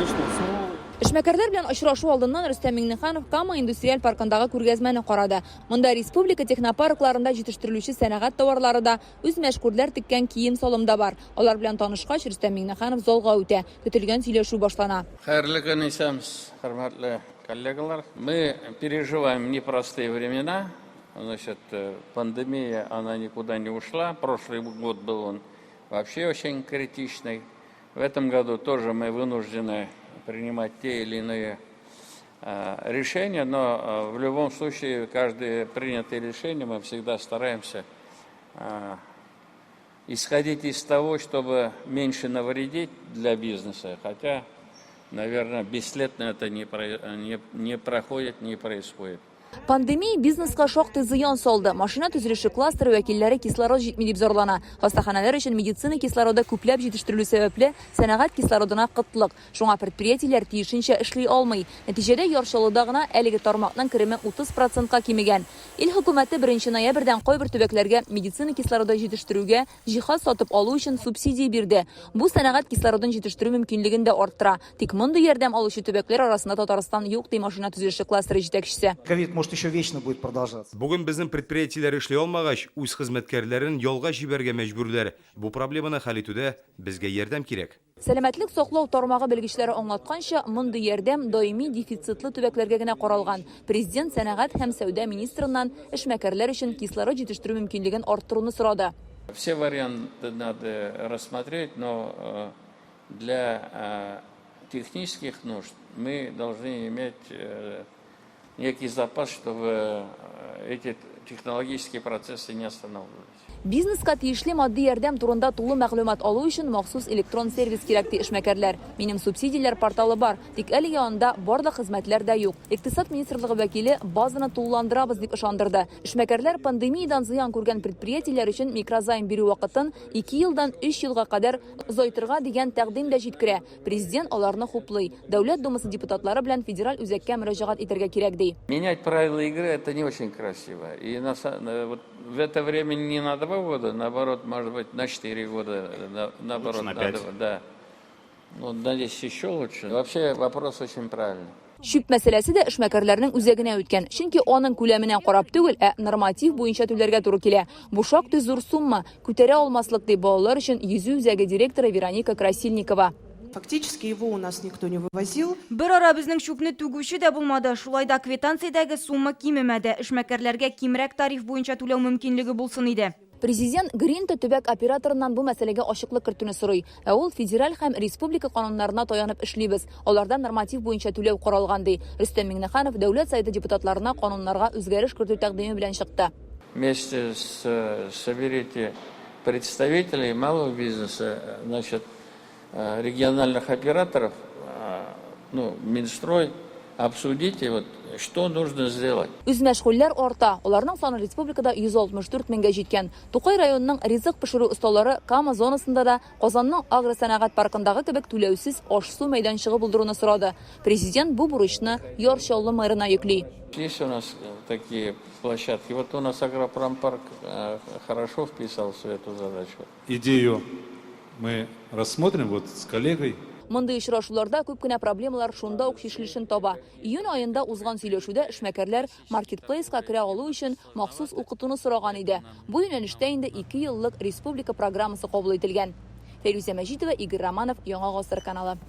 Конечно, суровый. Эшмәкәрләр белән очрашу алдыннан Рөстәм Миңнеханов Кама индустриаль паркындагы күргәзмәне карады. Монда республика технопаркларында җитештерелүче сәнәгать товарлары да, үзмәшгульләр теккән кием-салым да бар. Алар белән танышкач, Рөстәм Миңнеханов залга үтә. Көтелгән сөйләшү башлана. Хәерле көн, исәнмесез, хөрмәтле коллегалар. Мы переживаем непростые времена. Значит, пандемия, она никуда не ушла. Прошлый год был он вообще очень критичный. В этом году тоже мы вынуждены принимать те или иные решения, но в любом случае каждое принятое решение мы всегда стараемся исходить из того, чтобы меньше навредить для бизнеса, хотя, наверное, бесследно это не проходит, не происходит. Пандемия бизнеска шактый зыян салды. Машина төзелеше кластеры вәкилләре кислород җитми дип зарлана. Хастаханәләр өчен медицина кислороды күпләп җитештерелү сәбәпле, сәнәгать кислородына кытлык. Шуңа предприятиеләр тиешенчә эшли алмый. Нәтиҗәдә Яр Чаллыда гына әлеге тармакның кереме 30 процентка кимегән. Ил хөкүмәте беренче ноябрьдән кайбер төбәкләргә медицина кислороды җитештерүгә җиһаз сатып алу өчен субсидия бирде. Бу сәнәгать кислородын җитештерү мөмкинлеген дә арттыра. Тик мондый ярдәм алучы төбәкләр арасында Татарстан юк, ди машина төзелеше кластеры җитәкчесе. Ковид, может, еще вечно будет продолжаться. Бүген безнең предприятиеләр эшли алмагач, үз хезмәткәрләрен ялга җибәрергә мәҗбүрләр. Бу проблеманы хәл итүдә безгә ярдәм кирәк. Сәламәтлек саклау тармагы белгечләре аңлатканча, мондый ярдәм даими дефицитлы төбәкләргә генә каралган. Президент сәнәгать һәм сәүдә министрыннан эшмәкәрләр өчен кислород җитештерү мөмкинлеген арттыруны сорады. Все варианты надо рассмотреть, но для технических нужд мы должны иметь некий запас, чтобы эти технологические процессы не останавливались. Бизнеска тиешле матди ярдәм турында тулы мәгълүмат алу өчен махсус электрон сервис кирәк, ди эшмәкәрләр. Минем субсидияләр порталы бар, тик әлегә анда барлык хезмәтләр дә юк. Икътисад министрлыгы вәкиле базаны тулыландырабыз дип ышандырды. Эшмәкәрләр пандемиядән зыян күргән предприятиеләр өчен микрозайм бирү вакытын ике елдан өч елга кадәр озайтырга дигән тәкъдим дә җиткерә. Президент аларны хуплый. Дәүләт Думасы депутатлары белән федераль үзәккә мөрәҗәгать итәргә кирәк, ди. Менять правила игры это не очень красиво. И на, вот в это время не на 2 года, наоборот, может быть, на 4 года, на, наоборот, лучше на 5. 2, да. Ну, надеюсь, еще лучше. Вообще вопрос очень правильный. Чүп мәсьәләсе дә эшмәкәрләрнең үзәгенә үткән. Чөнки аның күләменә карап түгел, ә норматив буенча түләргә туры килә. Бу шактый зур сумма, күтәрә алмаслык, ди балалар өчен йөзү үзәге директоры Вероника Красильникова. Фактически его у нас никто не вывозил. Берара безнең чүпне түгүче дә булмады. Шулай да квитанциядәге сумма кимемәде. Эшмәкәрләргә кимрәк тариф буенча түләү мөмкинлеге булсын иде. Президент Гринта төбәк операторыннан бу мәсьәләгә ачыклык кертүне сорый. Ә ул федераль һәм республика кануннарына таянып эшлибез. Аларда норматив буенча түләү каралган, ди. Рөстәм Миңнеханов Дәүләт Советы депутатларына кануннарга үзгәреш кертү тәкъдиме белән чыкты. Вместе с соберите представителей малого бизнеса, значит, региональных операторов, ну, Минстрой, обсудите, вот, что нужно сделать. Үзмәшгульләр арта. Аларның саны республикада 164 меңгә җиткән. Тукай районының ризык пешерү осталары Кама зонасында да Казанның агросәнәгать паркындагы кебек түләүсез аш-су мәйданчыгы булдыруны сорады. Президент бу бурычны Яр Чаллы мэрына йөкли. Есть у нас такие площадки. Вот у нас агропромпарк хорошо вписался в эту задачу. Идею мы рассмотрим вот с коллегой. Мондый очрашуларда күп кенә проблемалар шунда ук чишелешен таба. Июнь аенда узган сөйләшүдә эшмәкәрләр маркетплейска керә алу өчен махсус укытуны сораган иде. Бу юнәлештә инде ике еллык республика программасы кабул ителгән. Фәйрүзә Мәҗитова, Игорь Романов, Яңа Гасыр каналы.